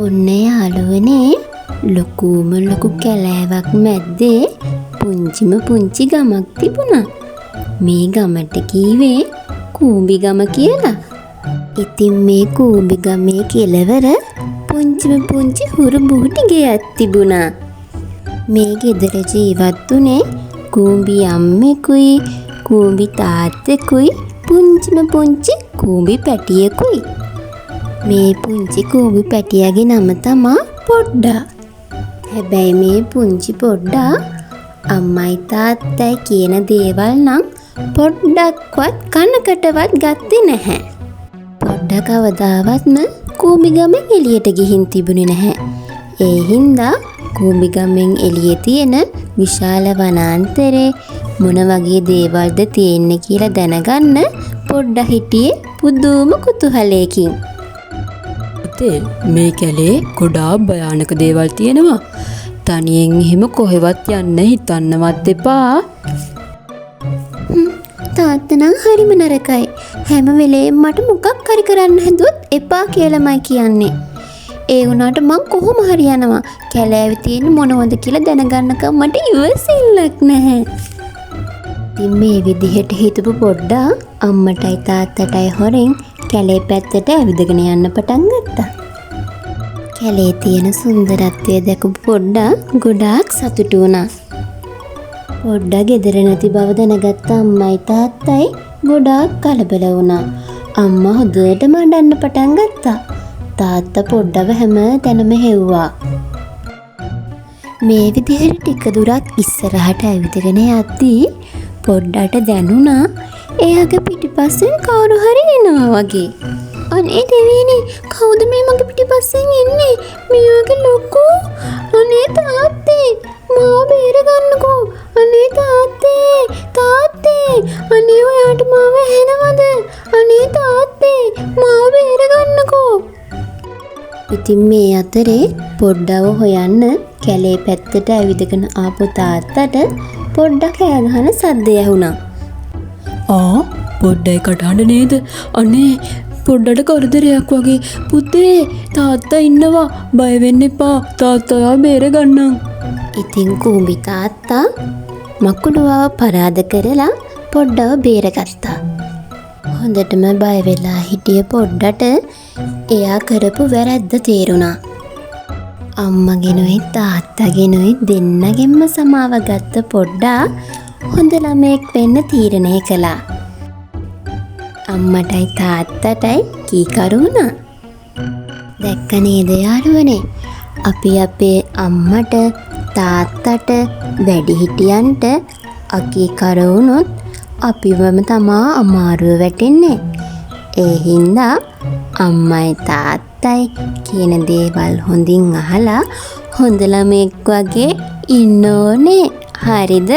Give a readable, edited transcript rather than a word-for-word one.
ඔන්න යාළුවනේ, ලොකුම ලොකු කැලෑවක් මැද්දේ පුංචිම පුංචි ගමක් තිබුණා. මේ ගමට කීවේ කූඹි ගම කියලා. ඉතින් මේ කූඹි ගමේ කෙළවර පුංචිම පුංචි හුරු බුහුටි ගෙයක් තිබුණා. මේ ගෙදර ජීවත් වුණේ කූඹි අම්මෙකුයි කූඹි තාත්තෙකුයි පුංචිම පුංචි කූඹි පැටියෙකුයි. මේ පුංචි කූඹි පැටියාගේ නම තමා පොඩ්ඩා. හැබැයි මේ පුංචි පොඩ්ඩා අම්මයි තාත්තයි කියන දේවල් නම් පොඩ්ඩක්වත් කනකටවත් ගත්තේ නැහැ. පොඩ්ඩා කවදාවත්ම කූඹි ගමෙන් එළියට ගිහින් තිබුණේ නැහැ. ඒ හින්දා කූඹි ගමෙන් එළියේ තියෙන විශාල වනාන්තරේ මොන වගේ දේවල්ද තියෙන්නේ කියලා දැනගන්න පොඩ්ඩා හිටියේ පුදුම කුතුහලයකින්. පුතේ, මේ කැලේ ගොඩාක් භයානක දේවල් තියෙනවා. තනියෙන් එහෙම කොහෙවත් යන්න හිතන්නවත් එපා. තාත්තා නම් හරිම නරකයි. හැම වෙලේම මට මොකක් හරි කරන්න හැදුවොත් එපා කියලාමයි කියන්නේ. ඒ වුණාට මං කොහොම හරි යනවා. කැලෑවේ තියෙන මොනවද කියලා දැනගන්නකම් මට ඉවසිල්ලක් නැහැ. ඉතින් මේ විදිහට හිතපු පොඩ්ඩා අම්මටයි තාත්තටයි හොරෙන් කැලේ පැත්තට ඇවිදගෙන යන්න පටන් ගත්තා. කැලේ තියෙන සුන්දරත්වය දැකපු පොඩ්ඩා ගොඩාක් සතුටු වුණා. පොඩ්ඩා ගෙදර නැති බව දැනගත්ත අම්මයි තාත්තයි ගොඩාක් කලබල වුණා. අම්මා හොඳටම අඬන්න පටන් ගත්තා. තාත්තා පොඩ්ඩව හැම තැනම හෙව්වා. මේ විදිහට ටික දුරක් ඉස්සරහට ඇවිදගෙන යද්දී පොඩ්ඩට දැනුණා එයාගේ පිටිපස්සෙන් කවුරු හරි එනවා වගේ. අනේ දෙවියනේ, කවුද මේ මගේ පිටිපස්සෙන් එන්නේ? මේ වගේ ලොකු, අනේ තාත්තේ, මාව බේරගන්නකෝ. අනේ තාත්තේ, තාත්තේ, අනේ ඔයාට මාව ඇහෙනවද? අනේ තාත්තේ, මාව බේරගන්නකෝ. ඉතින් මේ අතරේ පොඩ්ඩව හොයන්න කැලේ පැත්තට ඇවිදගෙන ආපු තාත්තට පොඩ්ඩක් කෑ ගහන සද්දය ඇහුණා. ආ, පොඩ්ඩයි කටහඬ නේද? අනේ පොඩ්ඩට කරදරයක් වගේ. පුතේ, තාත්තා ඉන්නවා. බය වෙන්න එපා. තාත්තා ඔයාව බේරගන්නම්. ඉතින් කූඹි තාත්තා මකුළුවාව පරාද කරලා පොඩ්ඩව බේරගත්තා. හොඳටම බය වෙලා හිටිය පොඩ්ඩට එයා කරපු වැරැද්ද තේරුණා. අම්මගෙනුයි තාත්තගෙනුයි දෙන්නගෙන්ම සමාව ගත්ත පොඩ්ඩා හොඳ ළමයෙක් වෙන්න තීරණය කළා. අම්මටයි තාත්තටයි කීකරු වුණා. දැක්ක නේද යාළුවනේ, අපි අපේ අම්මට තාත්තට වැඩිහිටියන්ට අකීකරු වුණොත් අපිවම තමා අමාරුව වැටෙන්නේ. ඒ හින්දා අම්මයි තාත්තයි කියන දේවල් හොඳින් අහලා හොඳ ළමයෙක් වගේ ඉන්න ඕනේ. හරිද?